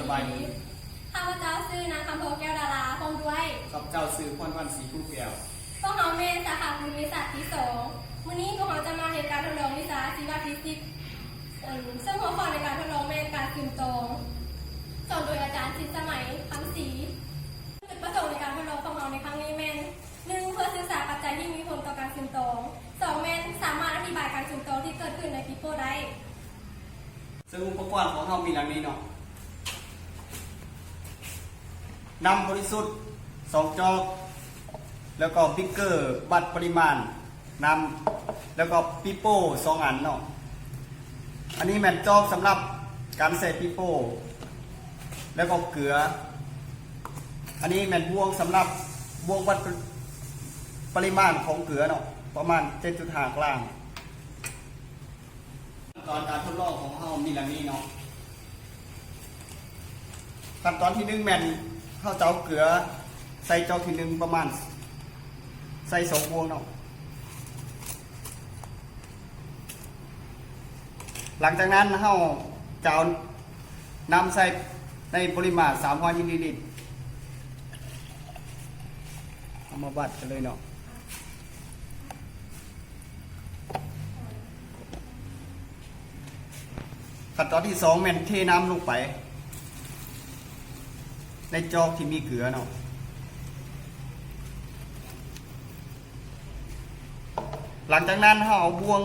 ສະບາຍດີ. ຂ້າພະເຈົ້າຊື່ນາງຄຳໂພແກ້ວດາລາ ພ້ອມດ້ວຍ ຂ້າພະເຈົ້າຊື່ພອນວັນ ສີພູແກ້ວ. ພວກເຮົາແມ່ນສາຂາພູມີສາດປີສອງ. ມື້ນີ້ພວກເຮົາຈະມາເຮັດການທົດລອງວິຊາຊີວະຟີຊິກ ເຊິ່ງຫົວຂໍ້ໃນການທົດລອງແມ່ນການຊຶມຕອງ ສອນໂດຍອາຈານ ສິດສະໄໝ ຄຳສີ. ຈຸດປະສົງໃນການທົດລອງຂອງເຮົາໃນຄັ້ງນີ້ແມ່ນ ໜຶ່ງ ເພື່ອສຶກສາປັດໄຈທີ່ມີຜົນຕໍ່ການຊຶມຕອງ. ສອງ ແມ່ນສາມາດອະທິບາຍການຊຶມຕອງທີ່ເກີດຂຶ້ນໃນປີໂປ້ໄດ້. ເຊິ່ງອຸປະກອນຂອງເຮົາມີດັ່ງນີ້ເນາະ, ນ້ຳບໍລິສຸດສອງຈອກ, ແລ້ວກໍບິກເກີວັດປະລິມານນ້ຳ, ແລ້ວກໍປີໂປ້ສອງອັນເນາະ. ອັນນີ້ແມ່ນຈອກສຳລັບການໃສ່ປີໂປ້ ແລ້ວກໍເກືອ. ອັນນີ້ແມ່ນບ່ວງສຳລັບບ່ວງວັດປະລິມານຂອງເກືອເນາະ, ປະມານເຈັດຈຸດຫ້າກຣາມ. ຂັ້ນຕອນການທົດລອງຂອງເຮົາມີດັ່ງນີ້ເນາະ. ຂັ້ນຕອນທີໜຶ່ງແມ່ນເຮົາຈະເອົາເກືອໃສ່ຈອກທີໜຶ່ງປະມານ ໃສ່ສອງບ່ວງເນາະ. ຫຼັງຈາກນັ້ນເຮົາຈະເອົານ້ຳໃສ່ໃນປະລິມານສາມຮ້ອຍມິນລີລິດ. ເຮົາມາວັດກັນເລີຍເນາະ. ຂັ້ນຕອນທີສອງແມ່ນເທນ້ຳລົງໄປໃນຈອກທີ່ມີເກືອເນາະ. ຫຼັງຈາກນັ້ນເຮົາເອົາບ່ວງ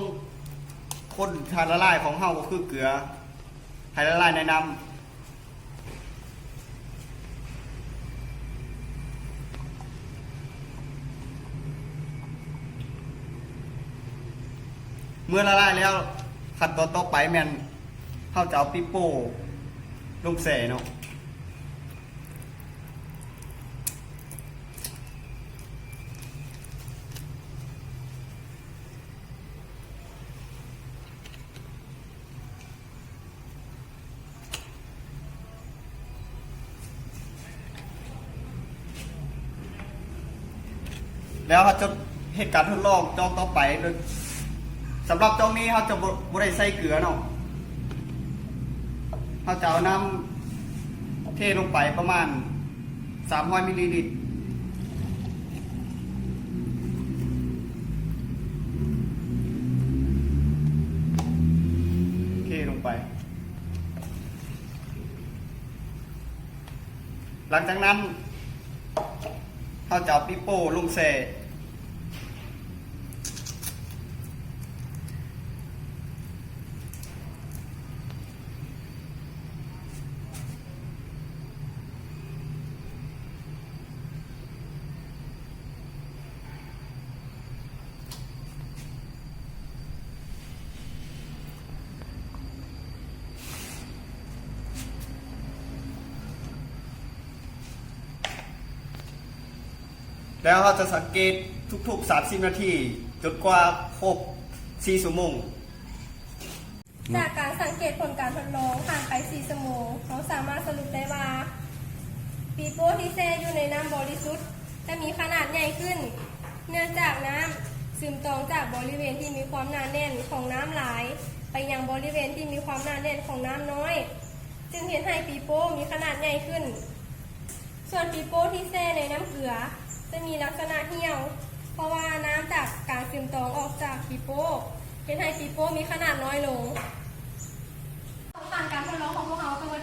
ຄົນທາດລະລາຍຂອງເຮົາ ກໍຄືເກືອ ໃຫ້ລະລາຍໃນນ້ຳ. ເມື່ອລະລາຍແລ້ວ, ຂັ້ນຕອນຕໍ່ໄປແມ່ນເຮົາຈະເອົາປີໂປ້ລົງແຊ່ເນາະ. ແລ້ວເຮົາຈະເຮັດການທົດລອງຈອກຕໍ່ໄປ. ສຳລັບຈອກນີ້ເຮົາຈະບໍ່ ບໍ່ໄດ້ໃສ່ເກືອເນາະ, ເຮົາຈະເອົານ້ຳເທລົງໄປປະມານ ສາມຮ້ອຍມິນລີລິດ ເທລົງໄປ. ຫຼັງຈາກນັ້ນ ເຮົາຈະເອົາປີໂປ້ລົງແຊ່. ແລ້ວເຮົາຈະສັງເກດທຸກໆສາມສິບນາທີ ຈົນກວ່າຄົບສີ່ຊົ່ວໂມງ. ຈາກການສັງເກດຜົນການທົດລອງຜ່ານໄປສີ່ຊົ່ວໂມງ, ເຮົາສາມາດສະຫຼຸບໄດ້ວ່າ ປີໂປ້ທີ່ແຊ່ຢູ່ໃນນ້ຳບໍລິສຸດຈະມີຂະໜາດໃຫຍ່ຂຶ້ນ, ເນື່ອງຈາກນ້ຳຊຶມຕອງຈາກບໍລິເວນທີ່ມີຄວາມໜາແໜ້ນຂອງນ້ຳຫຼາຍ ໄປຍັງບໍລິເວນທີ່ມີຄວາມໜາແໜ້ນຂອງນ້ຳນ້ອຍ, ຈຶ່ງເຮັດໃຫ້ປີໂປ້ມີຂະໜາດໃຫຍ່ຂຶ້ນ. ສ່ວນປີໂປ້ທີ່ແຊ່ໃນນ້ຳເກືອຈະມີລັກສະນະຫ່ຽວ, ເພາະວ່ານ້ຳຈາກການຊຶມຕອງອອກຈາກປີໂປ້ເຮັດໃຫ້ປີໂປ້ມີຂະໜາດນ້ອຍລົງ. ຜົນການທົດລອງຂອງພວກເຮົາກໍໝົດ